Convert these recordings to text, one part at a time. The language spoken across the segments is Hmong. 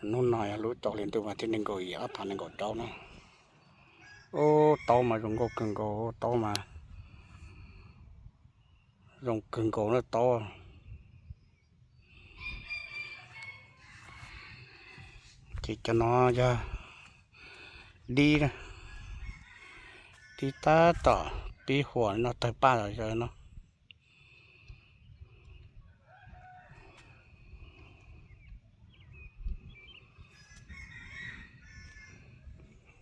Hnub no yog lub rau hli ntuj mas thib nees nkaum yim ob phav nees nkaum rau na. Ub, taub mas zoo nkauj kawg nkaus, taub mas zoo kawg nkaus na taub. Ces cov no yog dib, dib tab tom pib huam no tawg paj los zaws no.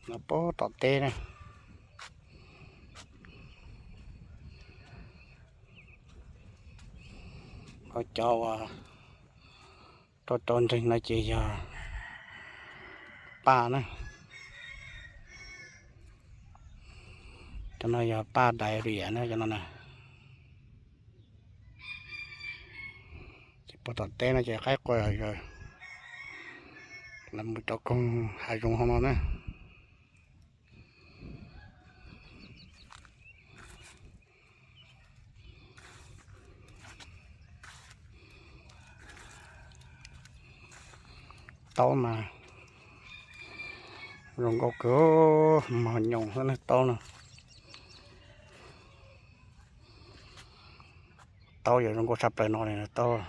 No puag tom teb na. Ho cov uas rau rau nreeg no ces yog paj na. Cov no yog paj dais riam na cov no na. Ces puag tom teb no ces qaib qua, los mus rau koog hav zoov hauv no na. Taub mas zoo nkauj kawg, mos nyoos xwb na taub no. Taub yog zoo nkauj tshaj plaws no li taub.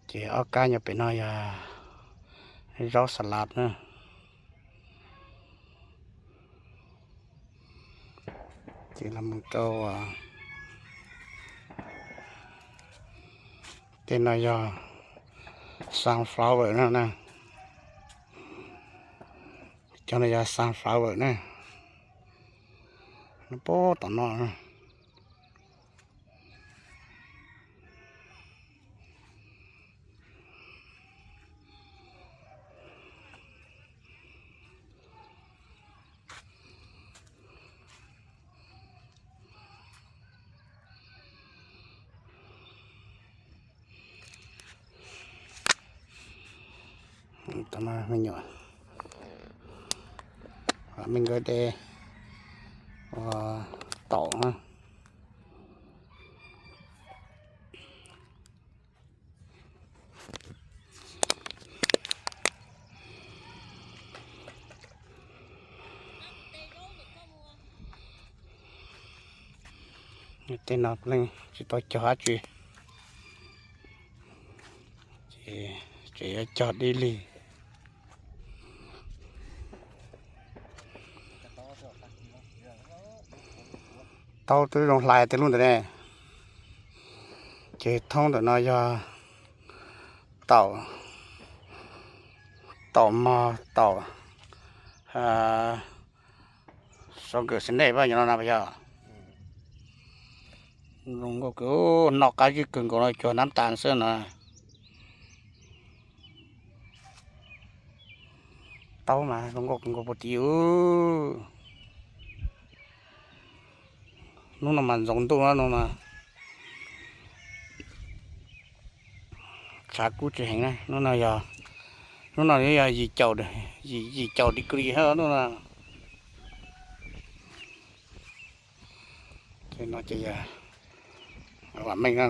Ces ob kab nyob pem no yog zaub xas las na. Ces los mus rau tej no yog sunflower na na. Cov no yog sunflower na. Nyob puag tom no. Tau no me nyuam, me nkawd de taum na. Tej no leej tsis tau cog dab tsi, ces tseem yuav cog dib lig. Taub twb zoo hlais tej lub ntawd ne. Ces thoob ntawm no yog taum, taum mog, taum sov nkawm xi nej pab nyob no na yog. Zoo nkauj kawg, noj qab zib kawg nkaus no cuag nab tas xwb no. Taub mas zoo nkauj kawg nkaus puag tim. Hnub no mas ntxoov ntuj no mas tshav kub tsis heev na. Hnub no yog, hnub no yog yim caum, yim caum degree hnub no. Ces no ces yog vam meej no.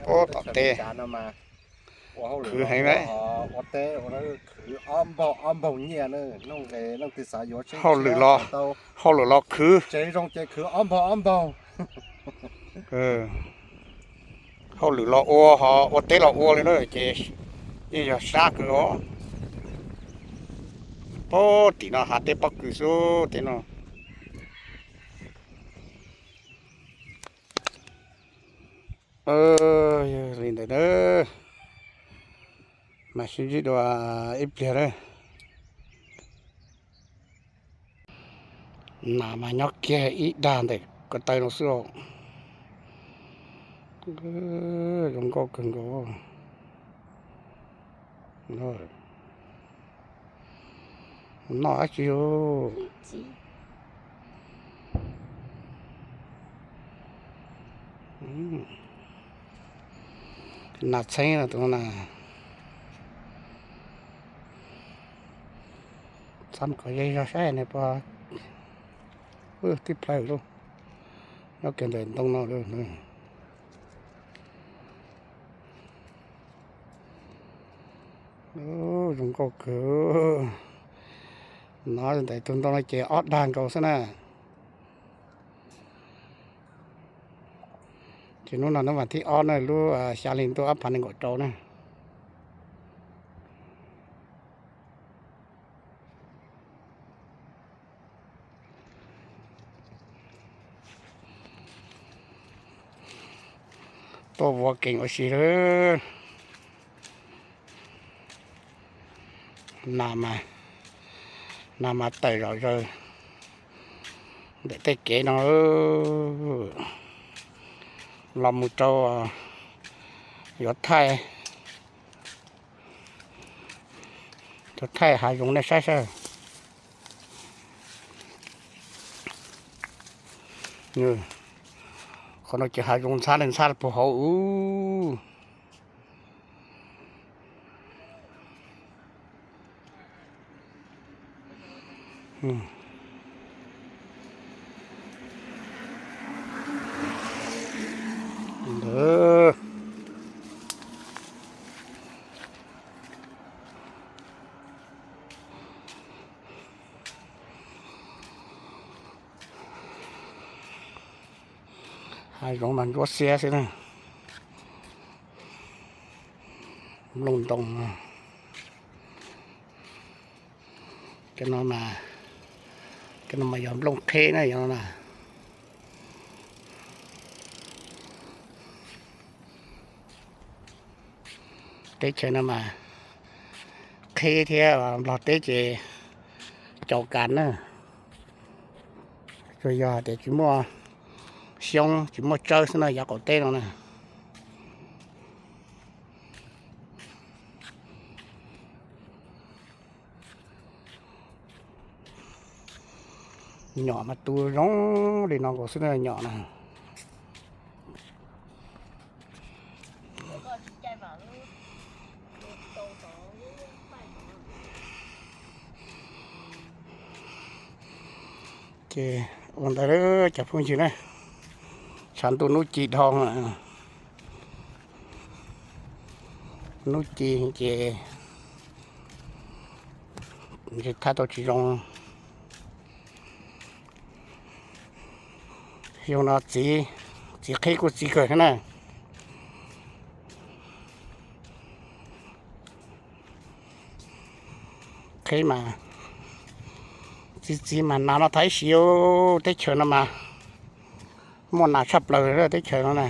Puag tom teb khwv heev na. Hauj lwm los, hauj lwm los khwv. Hauj lwm los ua, ho ua teb los ua li na ces yeej yog sab kawg os. Puag tim no hav teb pob kws xwb tej no. Yog li ntawd na, mas sib ntsib dua ib pliag na. Nas mas nyob kiag ib dag ntawm ko taw no xwb os. Zoo nkauj kawg nkaus. Noj dab tsi? Nas txheeb no tus no na. Txhob kom yog saib ne, puas tib plhaw lauj, nyob kiag ntawm ntoo no. Zoo nkauj kawg. No ntawm tus ntoo no ces ob dag nkaus xwb na. Ces hnub no hnub vas thib ob na, lub xya hli ntuj ob phav nees nkaum rau na. Tuaj vuav kees ua si lawm. Nas mas, nas mas tawm zom zaws ntawm tej kev no los mus rau yuav thaij, yuav thaij hav zoov nej saib saib. Qhov no ces hav zoov ntxhab li ntxhab puag hauv ub. Hav zoov mas ntsuab xiab xwb na. Nplooj ntoo, cov no mas, cov no mas yog nplooj qheb na, yog no na. Teb chaws no mas qheb thiab, Nplog teb ces caum kas na. Tsuas yog tias tsis muaj xyoob tsis muaj tsawb xwb na, yav qaum teb no na. Nyom mas tu zoo li no nkaus xwb na, nyom na. Ces ua ntawd cov phooj ywg na, tshav ntuj hnub ci dhau, hnub ci ces ntshe thaij tau tsis zoo. Xyoo no txiv, txiv qhib kuj txiv kawg thiab na. Qhib mas txiv txiv mas nas no thaiv siv, teb chaws no mas muaj nas tshaj plaws teb chaws no na.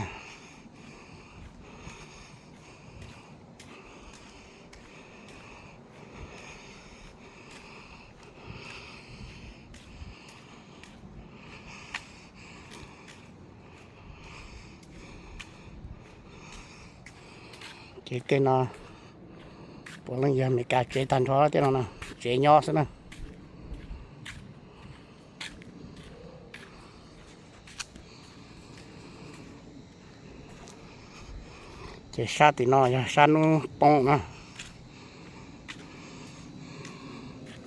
Ces tej no puav leej yog Amelikas tsev tag nrho, tej no tsev nyob xwb na. Ces sab tim no yog sab hnub poob na.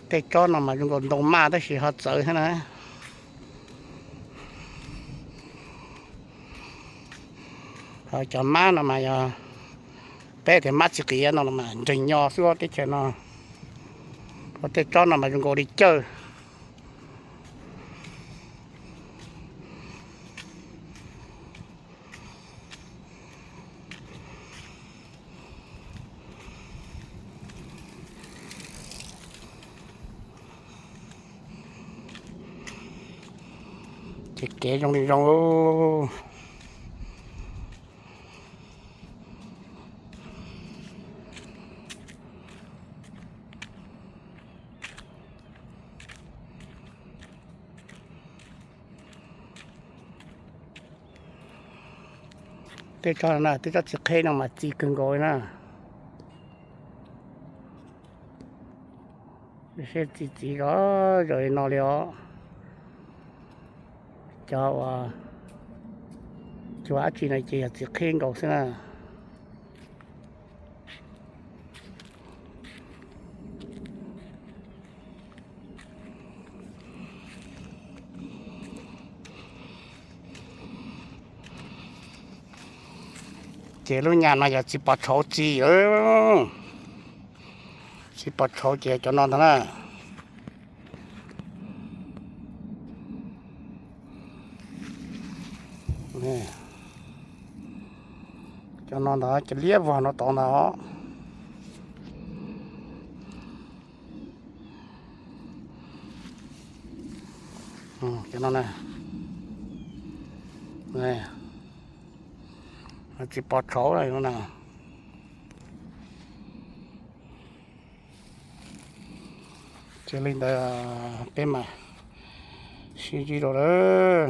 Tej tsob no mas zoo nkaus ntoo maj tab sis ho txawv thiab na. Ho cov mab no mas yog peb tias mab txiv qias no mas nreeg nyo xwb teb chaws no. Ho tej tsob no mas zoo nkaus li cawj. Ces kev zoo li zoo. Tej tsob no na, tej tsob txiv qheb no mas txi kawg nkaus li na. Seb txi txiv zom zaws li no li os. Cov uas cua dab tsi no ces yog txiv qheb nkaus xwb na. Ces lub nyam no yog txiv pos tshauv txi. Txiv pos tshauv ces cov no ntag na. Cov no ntag, cov liab vog no tod ntag os. Cov no na, txiv pos tshauv no na. Ces li ntawd peb mam sib ntsib dua lawm.